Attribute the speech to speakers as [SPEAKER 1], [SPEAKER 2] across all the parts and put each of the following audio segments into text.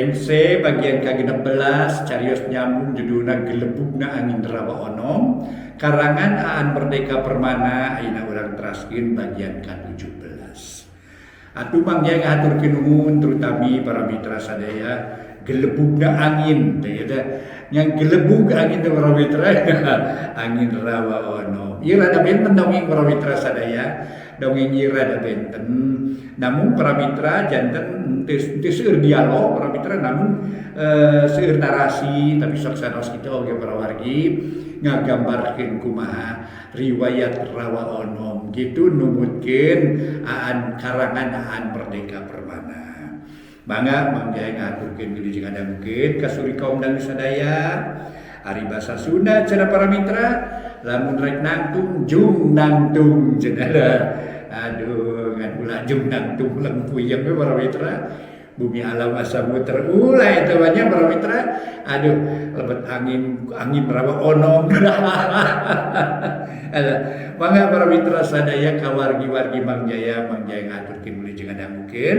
[SPEAKER 1] Rengse bagian ka-16 carios nyambung judulna Gelebugna Angin Rawa Onom karangan Aan Merdeka Permana ayeuna urang teraskeun bagian ka-17. Atuh Mang Jaya ngahaturkeun nuhun terutami para mitra sadaya gelebugna angin teh eta nya gelebug angin teh para mitra angin rawa onom. Ieu rada benten dongeng para mitra sadaya, dongeng ieu rada benten. Namun para mitra janten teu seueur dialog para mitra namun seueur narasi tapi sok sanaos kitu oge para wargi ngagambarkeun kumaha riwayat Rawa Onom gitu numutkeun Aan karangan Aan Merdeka Permana. Mangga Mang Jaya ngahaturkeun wilujeng ngadangukeun ka suri kaum dangu sadaya. Ari basa Sunda cenah para mitra lamun rek nangtung jung nangtung cenah. Aduh ngan ulah jung nangtung ulang puyeng we para mitra. Bumi alam asa muter ulah eta mah nya para mitra. Aduh lebet angin angin rawa onom. Mangga para mitra sadaya kawargi-wargi Mang Jaya, Mang Jaya ngaturkeun wilujeng ngadangukeun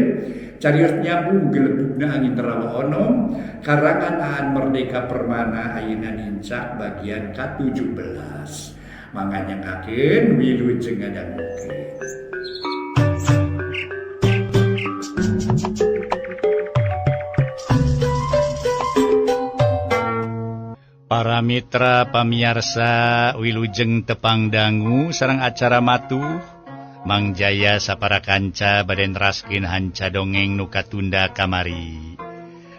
[SPEAKER 1] carios nyambung gelebugna angin rawa onom karangan Aan Merdeka Permana ayeuna nincak bagian ka-17. Mangga nyanggakeun wilujeng ngadangukeun.
[SPEAKER 2] Para mitra pamiarsa wilujeng tepang dangu sareng acara matuh Mang Jaya sapara kanca bade neraskeun hanca dongeng nu katunda kamari.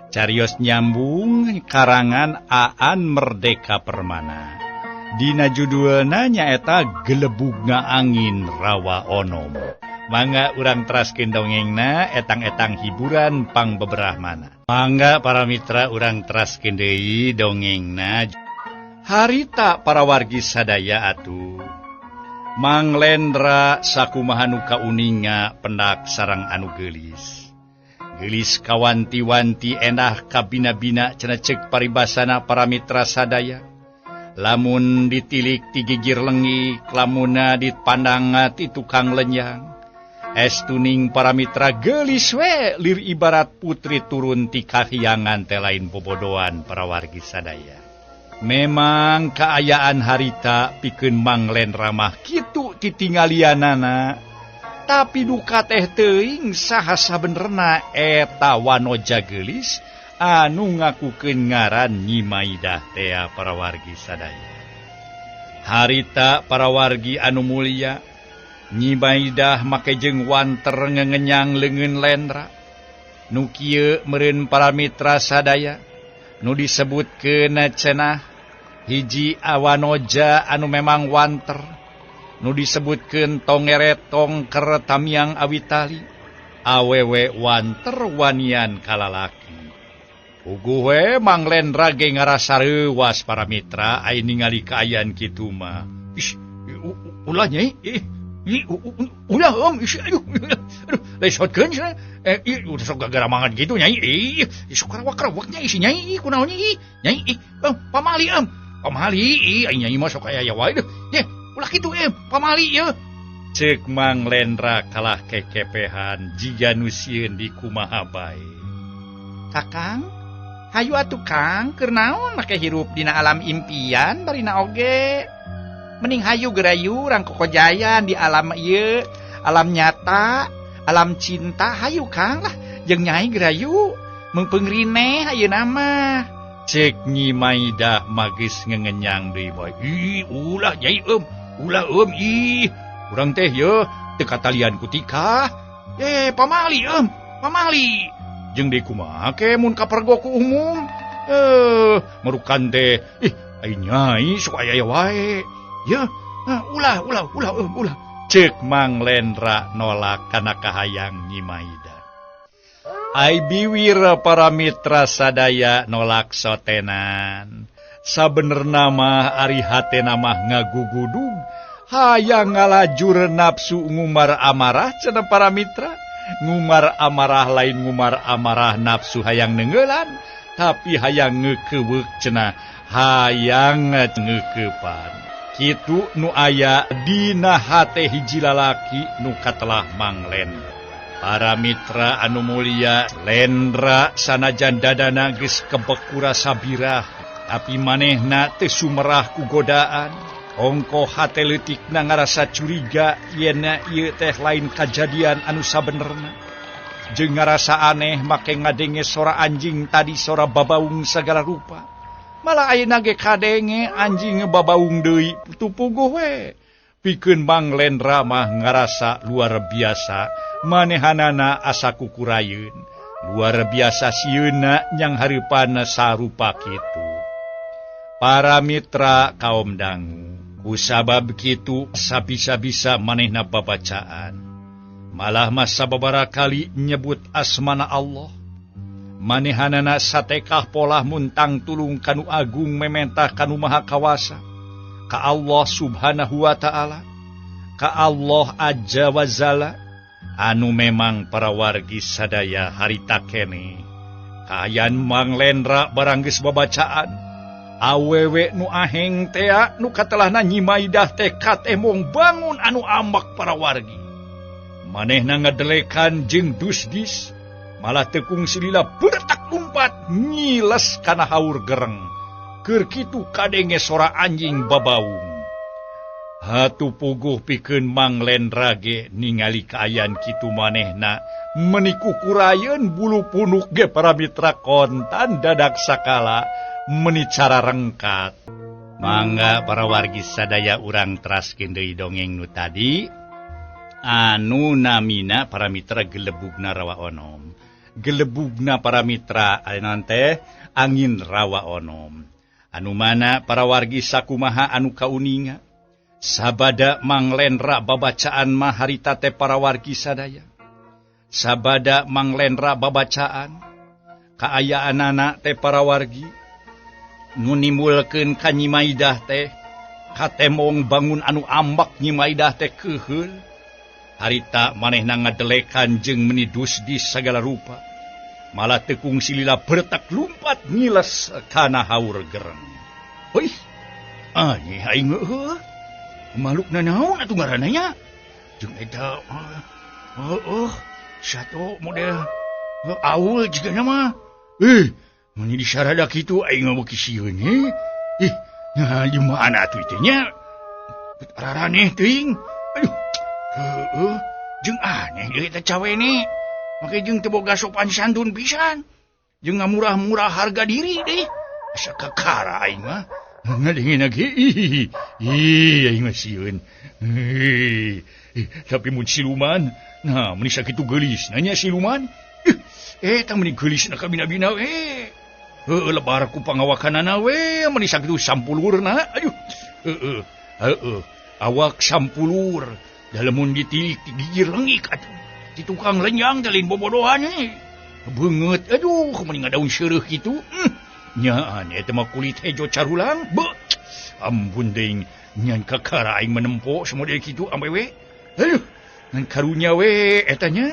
[SPEAKER 2] Carios nyambung karangan Aan Merdeka Permana. Dina judulna nyaeta Gelebugna Angin Rawa Onom. Mangga urang teraskeun dongengna etang-etang hiburan pang beberahmana. Mangga para mitra urang teraskeun deui dongengna. Harita para wargi sadaya atuh. Mang Lendra sakumaha nu kauninga pendak sareng anu geulis. Geulis kawanti-wanti endah kabina-bina cenah ceuk paribasana para mitra sadaya. Lamun ditilik ti gigir lengik, lamuna dipandang ti tukang lenyang. Es tuning para mitra geulis we lir ibarat putri turun ti kahyangan teh lain bobodoan para wargi sadaya. Memang kaayaan harita pikeun Mang Lendra mah kitu titinggalianana. Tapi duka teh teuing saha sabenerna eta wanoja geulis anu ngakukeun ngaran Nyi Maidah tea para wargi sadaya. Harita para wargi anu mulia, Nyi Maidah make jeung wanter ngengenyang leungeun Lendra. Nu kieu meureun para mitra sadaya nu disebutkeun cenah hiji awanoja anu memang wanter nu disebutkeun tongeret tongker tamiang awitali awewe wanter wanian kalalaki. Puguh we Mang Lendra ge ngarasa reuwas para mitra ai ningali kaayaan kitu mah. Ih, ulah nyai, ih. Ulah om, aduh, aduh, lesotkeun cenah. Ih, udah sok gagaramangan gitu nyai. Ih, sok karawak-karawak nyai si nyai, kunaon nyai? Nyai, ih, pamali om. Pamali, ih, ai nyai mah sok aya wae deh. Ye, ulah kitu pamali ye. Ceuk Mang Lendra kalah kekepehan jiga nu sieun dikumaha bae. Kakang, hayu atuh Kang, keur naon make hirup dina alam impian barina oge. Mending hayu gerayu urang kokojayan di alam ieu, alam nyata, alam cinta hayu Kang lah jeung nyai gerayu meungpeung rineh ayeuna mah. Ceuk Nyi Maidah magis ngengenyang deui bae. Ih, ulah nyai eum, ulah eum ih. Urang teh ye teu katalian ku tikah. Pamali eum, pamali. Jeung deui kumaha ke mun kapergok ku umum? Merukan teh ih ai nyai sok aya wae. Ya, ulah, ulah, ulah, ulah. Ceuk Mang Lendra nolak kana kahayang Nyi Maidah. Ai biwir para mitra sadaya nolak sotenan. Sabenerna mah ari hatena mah ngagugudug, hayang ngalajur nafsu ngumar amarah cenah para mitra. Ngumar amarah lain ngumar amarah nafsu hayang neungeulan, tapi hayang ngeukeweuk cenah, hayang ngeukepan. Kitu nu aya dina hate hiji lalaki nu katelah Mang Lendra. Para mitra anu mulia, Lendra sanajan dadana geus kebek ku rasa birah, tapi manehna teu sumerah ku godaan. Ongko hate leutikna ngarasa curiga yen ieu teh lain kajadian anu sabenerna. Jeung ngarasa aneh make ngadenge sora anjing tadi sora babaung sagala rupa. Malah ayeuna ge kadenge anjing babaung deui puguh we. Pikeun Mang Lendra mah ngarasa luar biasa, manehanana asa kukurayeun. Luar biasa sieunna nyang hareupanna sarupa kitu. Para mitra kaum dangu, kusabab kitu sabisa-bisa manehna babacaan. Malah mah sababaraha kali nyebut asmana Allah. Manehanana satekah polah muntang tulung kanu agung mementah kanu maha kawasa. Ka Allah subhanahu wa ta'ala, ka Allah aja wazala, anu memang para wargi sadaya harita kene. Kaayaan Mang Lendra barang geus babacaan, awewe nu aheng tea nu katelahna Nyi Maidah teh katemong bangun anu ambak para wargi. Manehna ngedelekan jeung dusdis, malah tekung silila bertak lumpat ngiles kana haur gereng. Keur kitu kadenge sora anjing babaung. Hatu puguh pikeun Mang Lendra ge ningali kaayaan kitu manehna meuni kukurayeun bulu punuk ge para mitra kontan dadak sakala meuni cara rengkat. Mangga para wargi sadaya urang teraskeun deui dongeng nu tadi anu namina para mitra gelebugna rawa onom. Gelebugna para mitra ayeuna teh angin rawa onom. Anu mana para wargi sakumaha anu kauninga sabada Mang Lendra babacaan mah harita teh para wargi sadaya. Sabada Mang Lendra babacaan kaayaanana teh para wargi nu nimbulkeun ka Nyi Maidah teh katemong bangun anu ambak Nyi Maidah teh keuheul. Harita manehna ngadelekan jeung meuni dusdis sagala rupa. Malah tekung silila bertak lumpat ngiles kana haur gereng. Heuh, aneh aing heuh. Makhlukna naon atuh ngaranna nya? Jeung eta heuh, sato model aul jigana mah. Mun disarada kitu aing mah beuki sieun he. Ih, nah di mana atuh teh nya? Araraneh teuing. Aduh. Heuh, jeung aneh deui eta cawene. Make jeung teu boga sopan santun pisan. Jeung ngamurah-murah harga diri deh. Asa kakara aing mah. Ngadengena ge. Ih, aing mah sieun. Tapi mun siluman, nah meuni sakitu geulis nanya siluman. Eta meuni geulisna kabina-bina we. Heuh, lebar ku pangawakanana we, meuni sakitu sampulurna. Aduh. Heuh, heuh. Awak sampulur. Dalamun ditilik gigir lengik atuh. Di tukang lenjang teh lain bobodohan eh. Beungeut aduh meni ngadaun seureuh kitu. Nyaan eta mah kulit hejo carulang. Beuh. Ampun deing nyan kakara aing menempo samodel kitu ambe we. Aduh, ngan karunya we eta nya.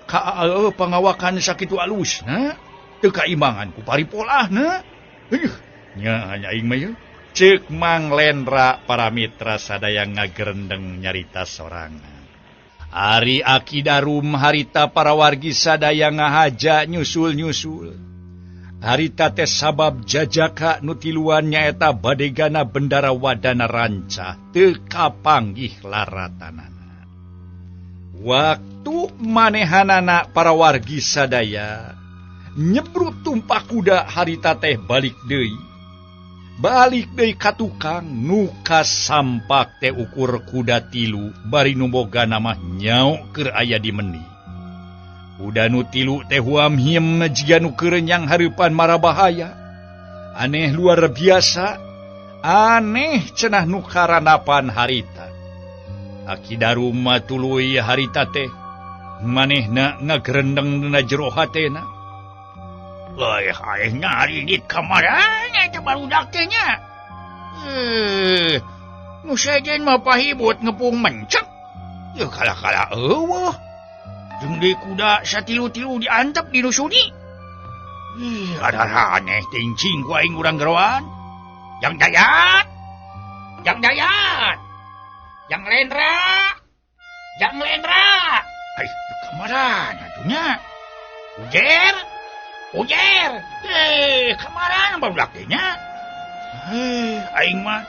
[SPEAKER 2] Ka pangawakan sakitu alusna teu kaimbangan ku paripolahna. Aduh, nyaan aing mah ye. Ceuk Mang Lendra para mitra sadaya ngagerendeng nyarita sorangan. Ari Aki Darum harita para wargi sadaya ngahaja nyusul-nyusul. Harita teh sabab jajaka nu tiluan nyaeta badegana Bendara Wadana rancah teu kapanggih laratanana. Waktu manehanana para wargi sadaya nyebrut tumpak kuda harita teh balik deui. Balik deui ka tukang nu kasampak teh ukur kuda tilu bari nu bogana mah nyao keur aya di meni. Kuda nu tilu teh huam hiem jiga nu keurenyang hareupan mara bahaya. Aneh luar biasa, aneh cenah nu karanapan harita. Aki Darum mah tuluy harita teh manehna ngagerendeng dina jero hatena. Leuh aing ngaridit kamarana eta barudak teh nya. Nu sejen mah pahibut ngepung mencek. Yeuh kala-kala eueuh. Jeung deui kuda satilu-tilu diantep di nu suni. Ih, ada aneh teuing cing ku aing urang geroan. Jang Dayat. Jang Dayat. Jang Lendra. Jang Lendra.
[SPEAKER 3] Ai, kamarana atuh nya? Ujer. Ujer. Kamarana barudak teh nya? Aing mah.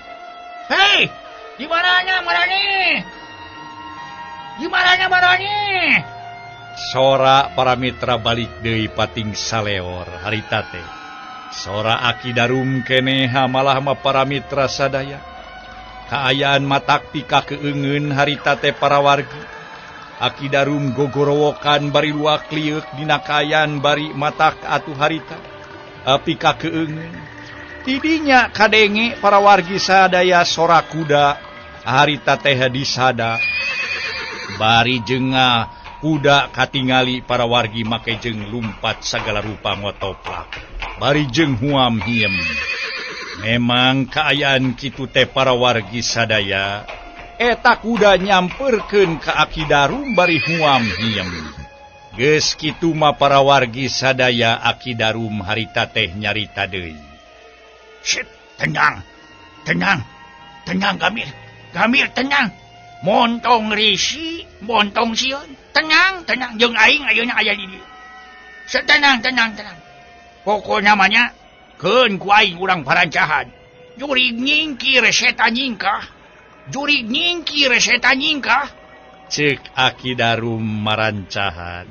[SPEAKER 3] Hei, di mananya marani? Di mananya marani?
[SPEAKER 2] Sora para mitra balik deui pating saleor harita teh. Sora Aki Darum keneha malah mah para mitra sadaya. Kaayaan matak pika keungeun harita teh para wargi. Aki Darum gogorowokan bari luak lieuk dina kaayaan bari matak atuh harita. Pika keungeun. Tidinya kadenge para wargi sadaya sora kuda harita teh disada. Bari jengah kuda katingali para wargi make jeung lumpat sagala rupa ngotoplak. Bari jeung huam hiem. Memang kaayaan kitu teh para wargi sadaya. Eta kuda nyamperkeun ka Aki Darum bari huam hiem. Geus kitu mah para wargi sadaya Aki Darum harita teh nyarita deui.
[SPEAKER 3] Shit, tenang. Tenang. Tenang Gamir. Gamir tenang. Montong risi, montong sieun. Tenang, tenang jeung aing ayeuna aya di dieu. Tenang, tenang, tenang. Pokona mah nya keun ku aing urang parancahan. Jurig nyingkir setan nyingkah. Jurig nyingkir setan nyingkah.
[SPEAKER 2] Ceuk Aki Darum marancahan.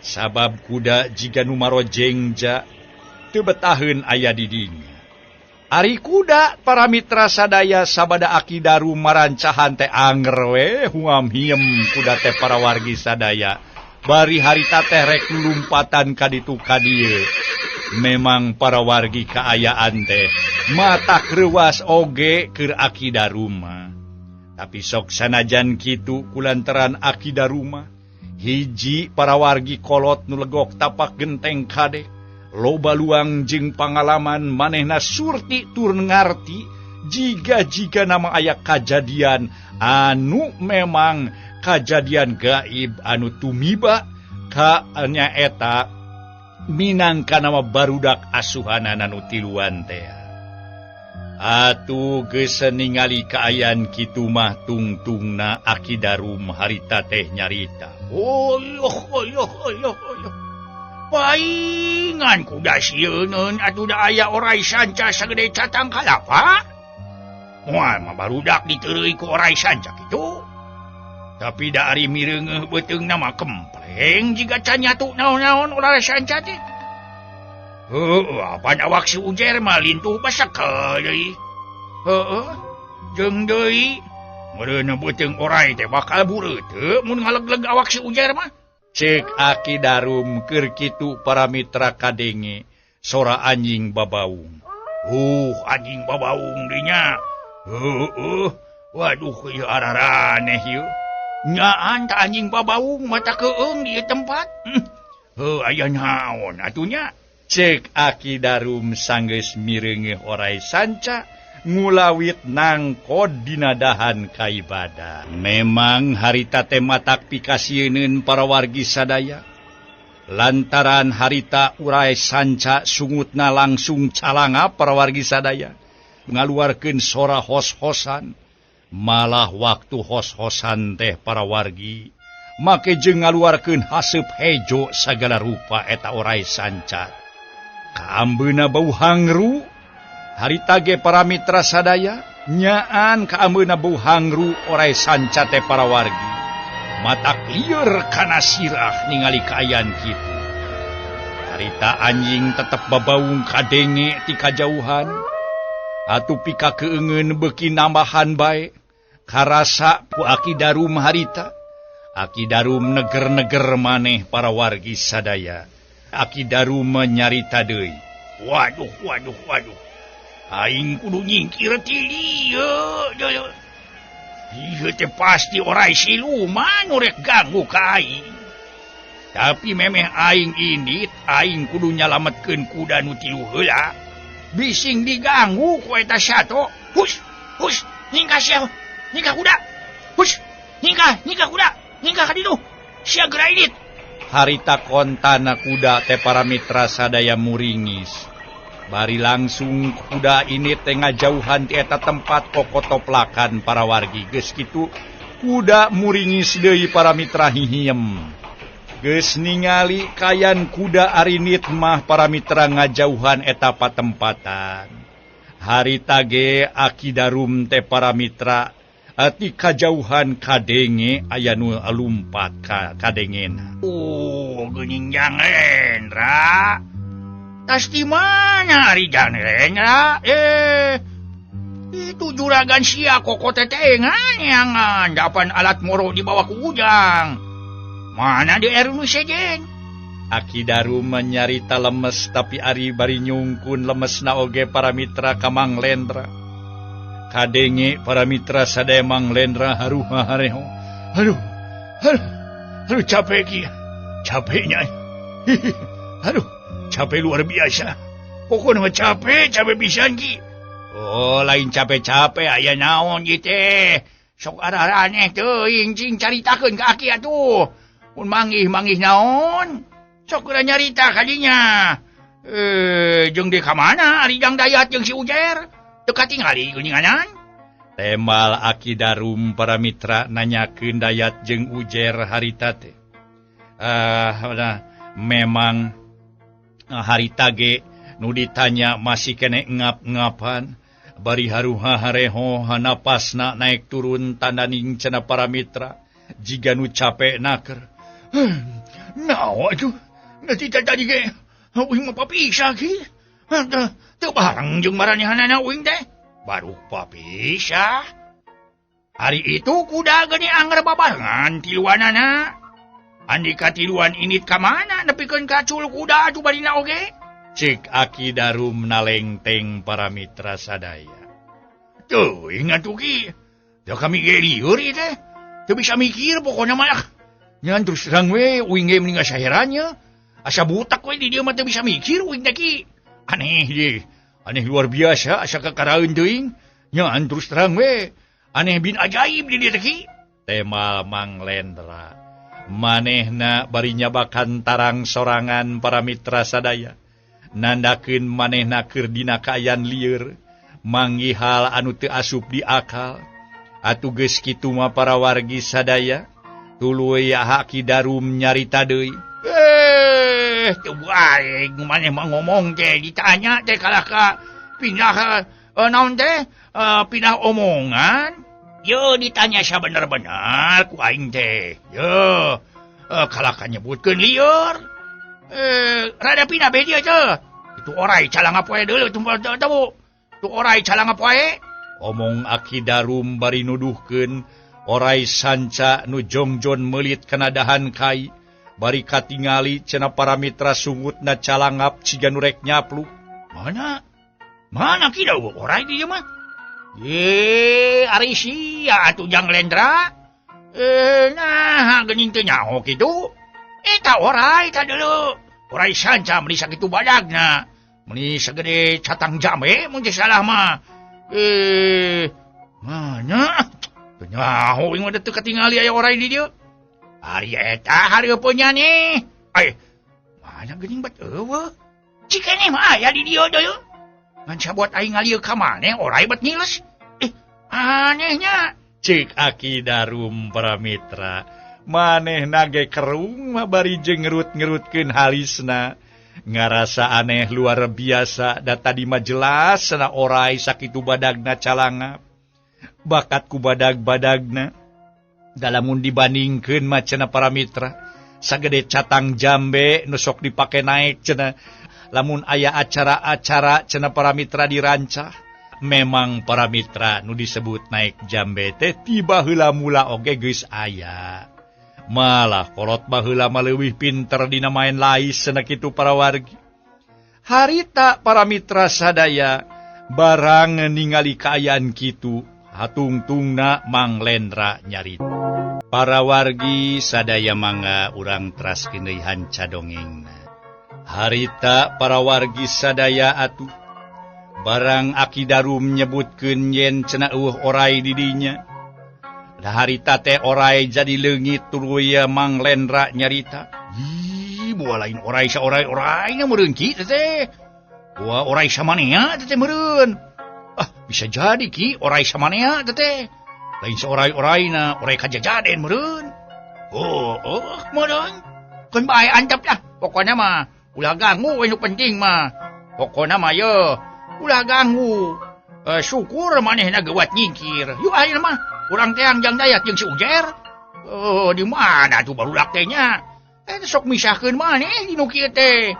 [SPEAKER 2] Sabab kuda jiga nu marojengja teu betaheun aya di dinya. Ari kuda para mitra sadaya sabada Aki Darum marancahan teh anger we huam hiem kuda teh para wargi sadaya. Bari harita teh rek lumpatan ka ditu ka dieu. Memang para wargi kaayaan teh matak reuas oge keur Aki Darum mah. Tapi sok sanajan kitu kulantaran Aki Darum mah hiji para wargi kolot nu legok tapak genteng kade. Loba luang jeung pangalaman manehna surti tur ngarti jiga-jiga nama aya kajadian anu memang kajadian gaib anu tumiba ka nyaeta minangka nama barudak asuhanana nu tiluan teh. Atuh geus ningali kaayaan kitu mah tungtungna Aki Darum harita teh nyarita.
[SPEAKER 3] Oh, oh, oh, oh, oh. Paingan kuda sieuneun atuh da aya orai sanca sagede catang kalapa. Moal mah barudak diteureuy ku orai sanca kitu. Tapi da ari mireungeuh beuteungna mah kempleng jiga can nyatu naon-naon orai sanca teh. Heueuh, apan awak si Ujer mah lintuh basekel deui. Heueuh, jeung deui meureun beuteung orai teh bakal bureut teu mun ngalegleg awak si Ujer mah.
[SPEAKER 2] Ceuk Aki Darum keur kitu para mitra kadenge sora anjing babaung.
[SPEAKER 3] Anjing babaung deui nya. Heueuh, waduh ieu araraneh ieu. Nyaan ta anjing babaung mata keung di ieu tempat. Heuh, aya naon atuh nya?
[SPEAKER 2] Ceuk Aki Darum sanggeus mireungeuh orai sanca ngulawit nangkod dina dahan kaibadah. Memang harita teh matak pikasieuneun para wargi sadaya. Lantaran harita urai sanca sungutna langsung calanga para wargi sadaya. Ngaluarkeun sora hos-hosan. Malah waktu hos-hosan teh para wargi make jeung ngaluarkeun haseup hejo sagala rupa eta orai sanca. Kaambeuna bau hangru. Harita ge para mitra sadaya nyaan kaambeuna bau hangru orai sanca teh para wargi. Matak lieur kana sirah ningali kaayaan kitu. Harita anjing tetep babaung kadenge ti kajauhan. Atuh pika keungeun beuki nambahan bae. Karasa ku Aki Darum harita. Aki Darum neger-neger maneh para wargi sadaya. Aki Darum nyarita deui.
[SPEAKER 3] Waduh, waduh, waduh. Aing kudu nyingkir ti dieu. Ieu teh pasti orai siluman nu rek ganggu ka aing. Tapi memeh aing indit, aing kudu nyalametkeun kuda nu tilu heula. Bising diganggu ku eta sato. Hus, hus, nyingkah sia, nyingkah kuda. Hus, nyingkah, nyingkah kuda, nyingkah ka ditu. Sia geura indit.
[SPEAKER 2] Harita kontana kuda teh para mitra sadaya muringis. Bari langsung kuda ini teh ngajauhan ti eta tempat kokotoplakan para wargi. Geus kitu Kuda muringis deui para mitra hihiem. Geus ningali kayan kuda arinit mah para mitra ngajauhan eta patempatan. Harita ge Aki Darum teh para mitra ti kajauhan kadenge aya nu lumpat ka kadengena.
[SPEAKER 3] Oh, geuning Jang Lendra. Tas di mana ari Jang Lendra? Itu juragan sia koko tetengan yang dapan alat moro dibawa ku Ujang. Mana di erunu sejen?
[SPEAKER 2] Aki Darum nyarita lemes tapi ari bari nyungkun lemesna oge para mitra ka Mang Lendra. Kadenge para mitra sadaya Mang Lendra haruha hareho.
[SPEAKER 3] Aduh, aduh, aduh capek ki. Capeknya. Aduh, capek luar biasa. Pokoknya mah capek, capek pisan ki. Oh, lain capek-capek aya naon ieu teh. Sok arah-aneh teuing cing caritakeun ka aki atuh. Mun manggih-manggih naon? Sok geura nyarita kadinya. Jeung di ka mana ari Jang Dayat jeung si Ujer? Teu katingali geuninganan.
[SPEAKER 2] Temal Aki Darum para mitra nanyakeun Dayat jeung Ujer harita teh. Memang harita ge nu ditanya masih kene ngap-ngapan. Bari haruha hareho napasna naik turun tandaning cenah para mitra jiga nu capek naker.
[SPEAKER 3] Naon atuh? Nanti tadi ge uing mah papisah ki. Teu bareng jeung maranehanana uing teh. Baru papisah. Hari itu kuda geuning anger babarengan tiluanana. Andika tiluan init ka mana nepikeun ka cul kuda atuh barina oge.
[SPEAKER 2] Cik Aki Darum nalengteng para mitra sadaya.
[SPEAKER 3] Tuh, ingat tuh ki. Da kami ge lieur ieu teh. Teu bisa mikir pokoknya mah. Nyan terus terang we uing ge mending saherannya. Asa butak we di dieu mah teu bisa mikir uing teh ki. Aneh deh. Aneh luar biasa asa kakaraeun teuing. Nyan terus terang we. Aneh bin ajaib di dieu teh ki.
[SPEAKER 2] Temal Mang Lendra. Manehna bari nyabakan tarang sorangan para mitra sadaya. Nandakeun manehna keur dina kaayaan lieur, manggih hal anu teu asup di akal. Atuh geus kitu mah para wargi sadaya, tuluy Aki Darum nyarita deui.
[SPEAKER 3] Teu bae maneh mah ngomong teh ditanya teh kalah ka pindah naon teh pindah omongan. Yo ditanya sabener-bener ku aing teh. Yo kalah ka nyebutkeun lieur. Rada pindah be dia teh. Itu orai calanga poe deuleu tumpal teu. Tu orai calanga poe.
[SPEAKER 2] Omong Aki Darum bari nuduhkeun orai sanca nu jongjon meulit kana dahan kai. Bari katingali cenah para mitra sungutna calangap ciga nu rek nyapluk.
[SPEAKER 3] Mana? Mana ki da orai di dieu mah? Ari sia atuh Jang Lendra. Nah geuning teu nyaho kitu. Eta orai ta deuleu. Orai sanca meuni sakitu badagna. Meuni sagede catang jambe mun teu salah mah. Mana? Teu nyaho ieu mah teu katingali aya orai di dieu. Ari eta hareupeun nya nih. Mana geuning bat eueuh. Cikene mah aya di dieu deuleu. Ngan sabuat aing ngalieu ka maneh orai bat ngiles. Anehnya.
[SPEAKER 2] Cik Aki Darum para mitra. Manehna ge kerung mah bari jeung ngerut-ngerutkeun halisna. Ngarasa aneh luar biasa da tadi mah jelas cenah orai sakitu badagna calangap. Bakat ku badag-badagna. Da lamun dibandingkeun mah cenah para mitra sagede catang jambe nu sok dipake naek cenah. Lamun aya acara-acara cenah para mitra dirancah. Memang para mitra nu disebut naek jambe teh tiba heula mula oge geus aya. Malah kolot baheula mah leuwih pinter dina main lais cenah kitu para wargi. Harita para mitra sadaya barang ningali kaayaan kitu hatungtungna Mang Lendra nyarita. Para wargi sadaya mangga urang teraskeun deui hanca dongengna. Harita para wargi sadaya atuh barang Aki Darum nyebutkeun yen cenah eueuh orai di dinya. Harita teh orai jadi leungit tuluy Mang Lendra nyarita.
[SPEAKER 3] Ih, buah lain orai saorai-orai na meureun ki teh. Buah orai samanea teh meureun. Ah, bisa jadi ki orai samanea teh. Lain seorai-oraina, orai kajajaden meureun. Oh, oh, meureun. Keun bae antep lah. Pokona mah ulah ganggu we nu penting mah. Pokona mah ye ulah ganggu. Syukur manehna geuwat nyingkir. Yuk ayeuna mah urang teang Jang Dayat jeung si Ujer. Oh, di mana tuh barudak teh nya? Sok misahkeun maneh di nu kieu teh.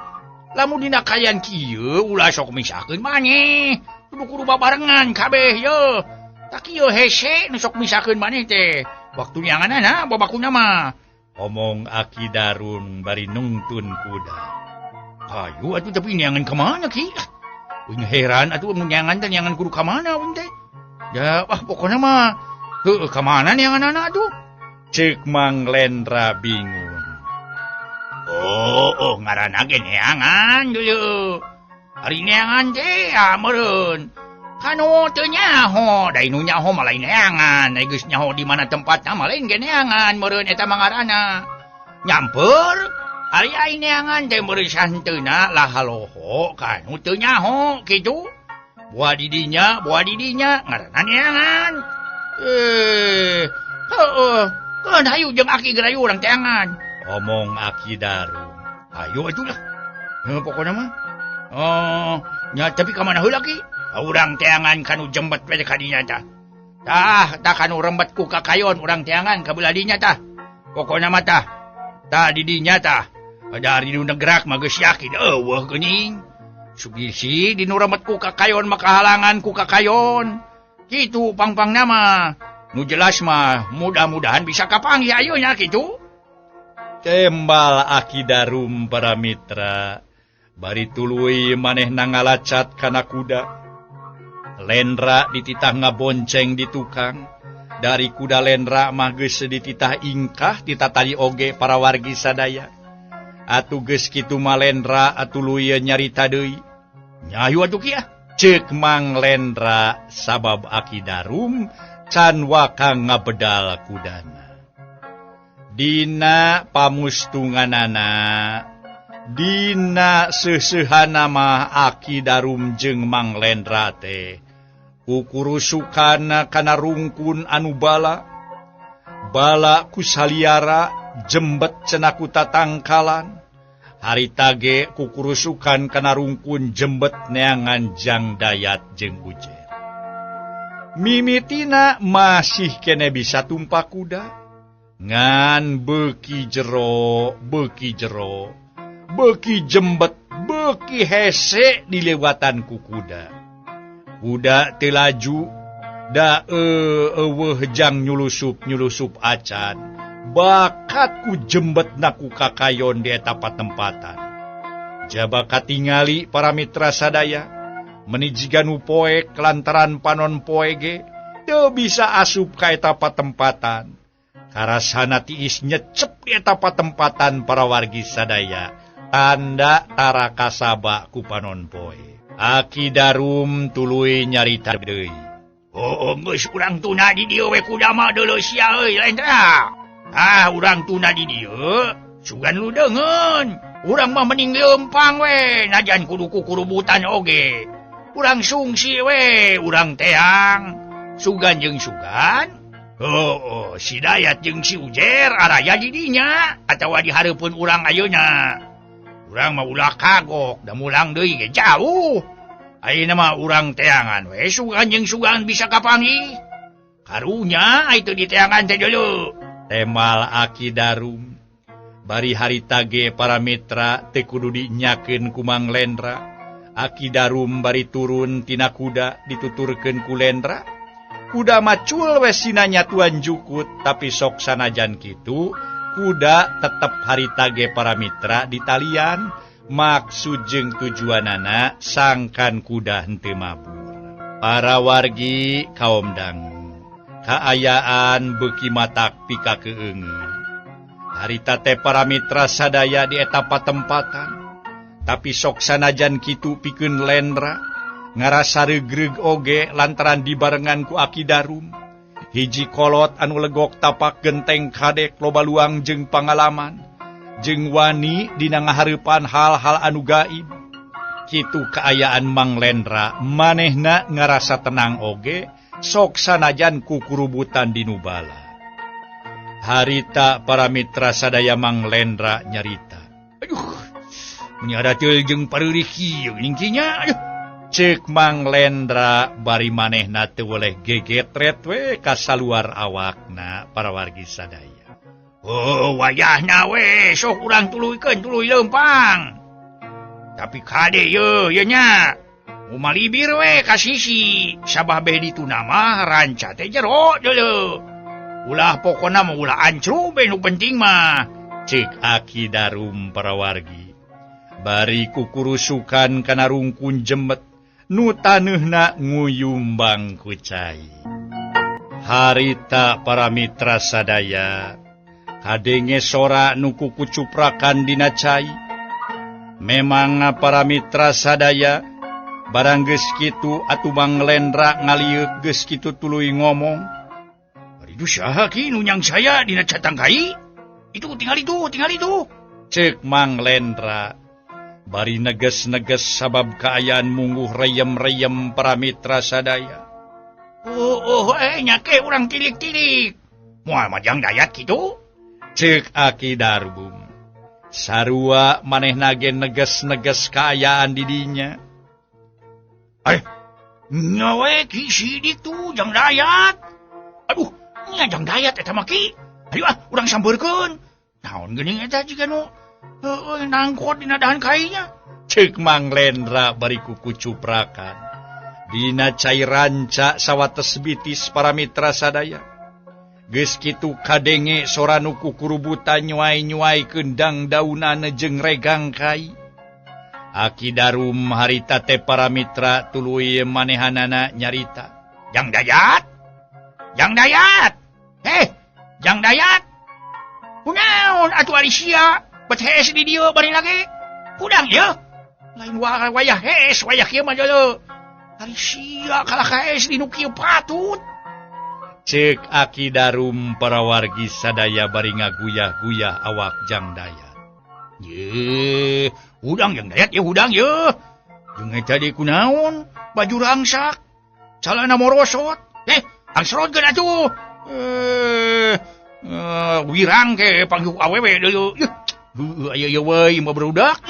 [SPEAKER 3] Lamun dina kaayaan kieu ulah sok misahkeun maneh. Kudu-kudu babarengan kabeh ye. Tak kieu hese nu sok misahkeun maneh teh. Waktu neanganana babakuna mah.
[SPEAKER 2] Omong Aki Darun bari nungtun kuda.
[SPEAKER 3] Hayu atuh tapi neangan ka mana ki? Uing heran atuh mun neangan teh neangan kudu ka mana uing teh. Ya, ah pokona mah heueuh ka mana neanganana atuh?
[SPEAKER 2] Ceuk Mang Lendra bingung.
[SPEAKER 3] Oh, oh ngaranna ge neangan deui. Ari neangan teh ah meureun. Kanu teu nyaho, da nu nyaho mah lain neangan, ai geus nyaho di mana tempatna mah lain ge neangan meureun eta mah ngaranna. Nyamper ari ai neangan teh meureun santeuna lah haloho kanu teu nyaho kitu. Boa di dinya, boa di dinya ngaranna neangan. Heueuh, keun hayu jeung aki geura urang teangan.
[SPEAKER 2] Omong Aki Darun.
[SPEAKER 3] Hayu atuh lah. Heuh pokona mah. Oh, nya tapi ka mana heula ki? Urang teangan kanu jembet we ka dinya tah. Tah, tah kanu rembet ku kakayon urang teangan ka belah dinya tah. Pokona mah tah. Tah di dinya tah. Dari nu negerak mah geus yakin eueuh geuning. Sugisi di nu rembet ku kakayon mah kahalangan ku kakayon. Kitu pang-pangna mah. Nu jelas mah mudah-mudahan bisa kapanggih ayeuna kitu.
[SPEAKER 2] Tembal Aki Darum para mitra. Bari tuluy manehna ngalacat kana kuda. Lendra dititah ngabonceng di tukang. Dari kuda Lendra mah geus dititah ingkah titatali oge para wargi sadaya. Atuh geus kitu mah Lendra atuluy nyarita deui.
[SPEAKER 3] Nya hayu atuh ki ah.
[SPEAKER 2] Ceuk Mang Lendra sabab Aki Darum can waka ngabedal kudana. Dina pamustunganana, dina seuseuhana mah Aki Darum jeung Mang Lendra teh kukurusukana kana rungkun anu bala. Bala ku saliara jembet cenah ku tatangkalan. Harita ge kukurusukan kana rungkun jembet neangan Jang Dayat jeung Ujer. Mimitina masih kene bisa tumpak kuda. Ngan beuki jero, beuki jero, beuki jembet, beuki hese dilewatan ku kuda. Kuda teu laju, da eueuh jang nyulusup-nyulusup acan. Bakat ku jembetna ku kakayon di eta patempatan. Jaba katingali para mitra sadaya, meni jiga nu poek lantaran panon poe ge teu bisa asup ka eta patempatan. Karasana tiis nyecep di eta patempatan para wargi sadaya, tanda tara kasaba ku panon poe. Aki Darum tuluy nyarita deui.
[SPEAKER 3] Oh, geus urang tuna di dieu we kuda mah deuleu sia euy Lendra. Ah, urang tuna di dieu, sugan lu deungeun. Urang mah mending leumpang we, najan kudu kukurubutan oge. Urang sungsi we, urang teang. Sugan jeung sugan. Oh, oh, si Dayat jeung si Ujer araya di dinya atawa di hareupeun urang ayeuna. Urang mah ulah kagok, da mulang deui ge jauh. Ayeuna mah urang teangan we, sugan jeung sugan bisa kapanggih. Karunya ai teu diteangan teh deuleu.
[SPEAKER 2] Temal Aki Darum. Bari harita ge para mitra teu kudu dinyakeun ku Mang Lendra. Aki Darum bari turun tina kuda dituturkeun ku Lendra. Kuda macul we sinanya tuan jukut, tapi sok sanajan kitu kuda tetep harita ge para mitra di talian. Maksud jeung tujuanana sangkan kuda henteu mabur. Para wargi kaum dangu, kaayaan beuki matak pika keungeun. Harita teh para mitra sadaya di eta patempatan, tapi sok sanajan kitu pikeun Lendra ngarasa regreg oge lantaran dibarengan ku Aki Darum. Hiji kolot anu legok tapak genteng kadek loba luang jeung pangalaman, jeung wani dina ngahareupan hal-hal anu gaib. Kitu kaayaan Mang Lendra, manehna ngarasa tenang oge Sok sanajan kukurubutan di Nubala. Harita para mitra sadaya Mang Lendra nyarita.
[SPEAKER 3] Aduh, meuni ada jeung pareurih kieu geuning nya. Aduh,
[SPEAKER 2] Cek Mang Lendra bari manehna teu boleh gegetret we ka saluar awakna para wargi sadaya.
[SPEAKER 3] Oh, wayahna we sok urang tuluykeun tuluy leumpang. Tapi kade ye ye nya. Umalibir we ka sisi sabah beh ditu nama ranca teh jero deuleu. Ulah pokona mah ulah ancru be nu penting mah.
[SPEAKER 2] Cek Aki Darum para wargi. Bari kukurusukan kana rungkun jemet nu taneuhna nguyumbang ku cai. Harita para mitra sadaya kadenge sora nu kukucuprakan dina cai. Memang para mitra sadaya barang geus kitu atuh Mang Lendra ngalieuk geus kitu tuluy ngomong.
[SPEAKER 3] Bari du saha ki nu nyang saya dina catang kai? Itu tinggal itu, tinggal itu.
[SPEAKER 2] Cek Mang Lendra bari neges-neges sabab kaayaan mungguh reyem-reyem para mitra sadaya.
[SPEAKER 3] Oh, oh, nya ke urang tilik-tilik. Moal mah Jang Dayat kitu.
[SPEAKER 2] Cek Aki Darbum. Sarua manehna ge neges-neges kaayaan di dinya.
[SPEAKER 3] Nya we Ki Sidik tuh Jang Dayat. Aduh, nya Jang Dayat eta mah Ki. Ayo ah, urang sampeurkeun. Naon geuning eta jiga nu heueuh nangkot dina dahan kainya.
[SPEAKER 2] Cek Mang Lendra bari kukucuprakan. Dina cai ranca sawates bitis para mitra sadaya. Geus kitu kadenge sora nu kukurubutan nyuai-nyuai kendang daunana jeung regang kai. Aki Darum harita teh para mitra tuluy manehanana nyarita.
[SPEAKER 3] Jang Dayat? Jang Dayat? Heh, Jang Dayat? Kunaon atuh ari sia? Bet hees di dieu bari lagi. Hudang ye. Lain wayah hees, wayah kieu mah deuleu. Ari sia kalah ka hees di nu kieu patut.
[SPEAKER 2] Cek Aki Darum para wargi sadaya bari ngaguyah-guyah awak Jang Dayat.
[SPEAKER 3] Ye, hudang Jang Dayat ye hudang ye. Jeung eta deui kunaon? Baju rangsak, calana morosot. Angsrotkeun atuh. Wirang ke panggih awewe deuleu. Heueuh aya ieu we mah barudak.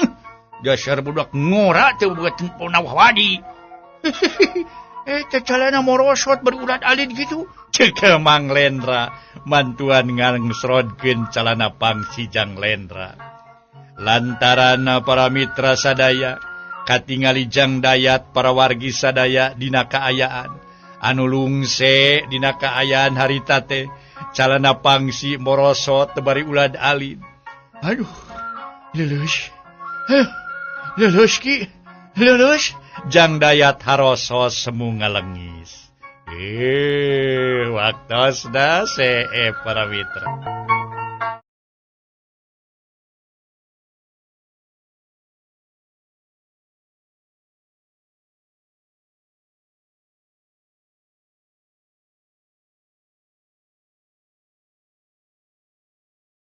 [SPEAKER 3] Dasar budak ngora teu boga nawawadi. Teh calana morosot berulat alit gitu.
[SPEAKER 2] Cek Mang Lendra mantuan ngangsrodkeun calana pangsi Jang Lendra. Lantaran para mitra sadaya katingali Jang Dayat para wargi sadaya dina kaayaan anu lungse dina kaayaan harita teh calana pangsi morosot tebari ulad alin.
[SPEAKER 3] Aduh, leuleus. Leuleus ki, leuleus.
[SPEAKER 2] Jang Dayat harosos semu ngalengis. Waktosna para mitra.